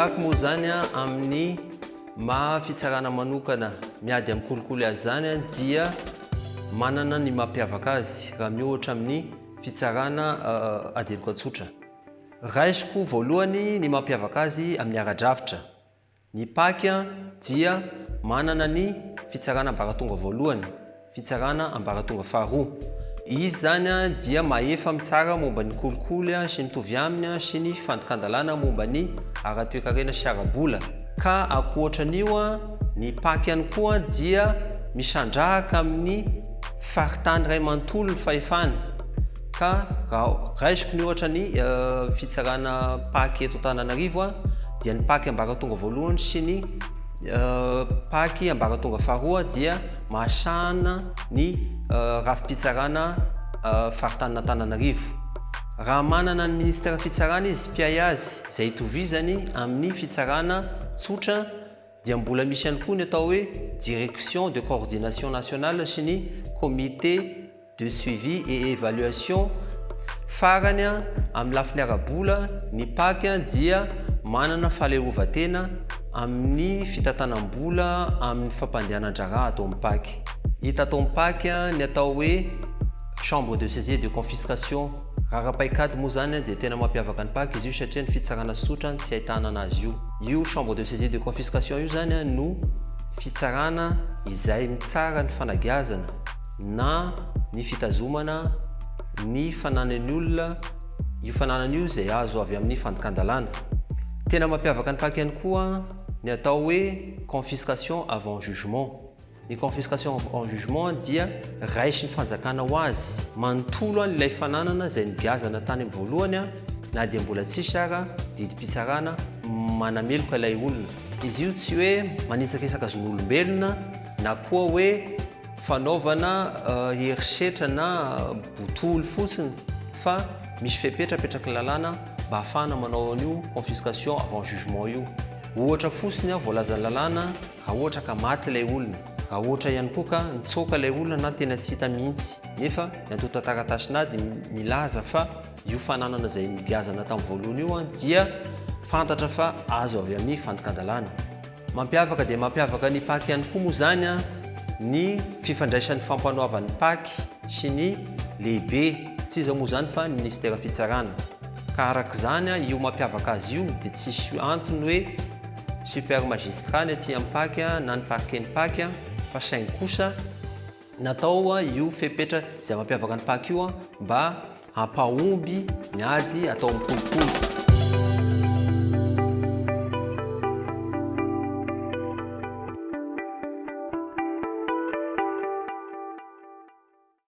Pac moa izany amin'ny maha fitsarana manokana miady amin'ny kolikoly azy izany dia manana ny mampiavaka azy raha miohatra amin'ny fitsarana ady heloka tsotra. Raisiko voalohany ny mampiavaka azy amin'ny ara-drafitra. Ny Pac dia manana ny fitsarana ambaratonga voalohany, fitsarana ambaratonga faharoa. Izy izany dia mahefa mitsara momba ny kolikoly sy ny mitovy aminy sy ny fandikan-dalàna momba ny ara-toekarena sy ara-bola. Ka ankoatra an'io, ny Pac ihany koa dia misandrahaka amin'ny faritany iray manontolo ny fahefany. Ka raha raisiko ny ohatra ny fitsarana Pac eto Antananarivo dia ny Pac ambaratonga voalohany sy ny Pac ambaratonga faharoa dia mahasahana ny rafi-pitsarana faritanin'Antananarivo. Raha manana ny minisitera fitsarana izy mpiahy azy izay itovizany amin'ny fitsarana tsotra dia mbola misy ihany koa ny atao hoe direction de coordination nationale sy ny comité de suivi et évaluation. Farany, amin'ny lafiny ara-bola, ny Pac dia manana fahaleovantena amin'ny fitantanam-bola amin'ny fampandehanan-draharaha ato amin'ny Pac. Hita ato amin'ny Pac ny atao hoe chambre de saisie et de confiscation. Raha ara-paikady moa izany dia tena mampiavaka ny Pac izy io satria ny fitsarana tsotra tsy ahitana anazy io. Io chambre de saisie et de confiscation io izany no fitsarana izay mitsara ny fanagiazana na ny fitazomana ny fananan'ny olona, io fananana io izay azo avy amin'ny fandikan-dalàna. Tena mampiavaka ny Pac ihany koa ny atao hoe confiscation avant jugement. Ny confiscation avant jugement dia raisin'ny fanjakana ho azy manontolo ilay fananana izay nogiazana tany amin'ny voalohany na dia mbola tsisy ara didim-pitsarana manameloka ilay olona. Izy io tsy hoe manitsakitsaka zon'olombelona na koa hoe fanaovana herisetra na botoly fotsiny fa misy fepetra apetraky ny lalàna mba hahafahana manao an'io confiscation avant jugement io. Ohatra fotsiny voalazan'ny lalàna raha ohatra ka maty ilay olona, raha ohatra ihany koa ka nitsoaka ilay olona na tena tsy hita mihitsy nefa ny antontan-taratasin'ady milaza fa io fananana izay nogiazana tamin'ny voalohany io dia fantatra fa azo avy amin'ny fandikan-dalàna. Mampiavaka dia mampiavaka ny Pac ihany koa moa izany ny fifandraisan'ny fampanoavan'ny Pac sy ny lehibe, tsy iza moa izany fa ny minisitera fitsarana. Ka araka izany io mampiavaka azy io dia tsisy antony hoe super magistrat ny aty amin'ny Pac na ny parquet ny Pac fa saingy kosa natao io fepetra izay mampiavaka ny Pac io mba hampahomby ny ady atao amin'ny kolikoly.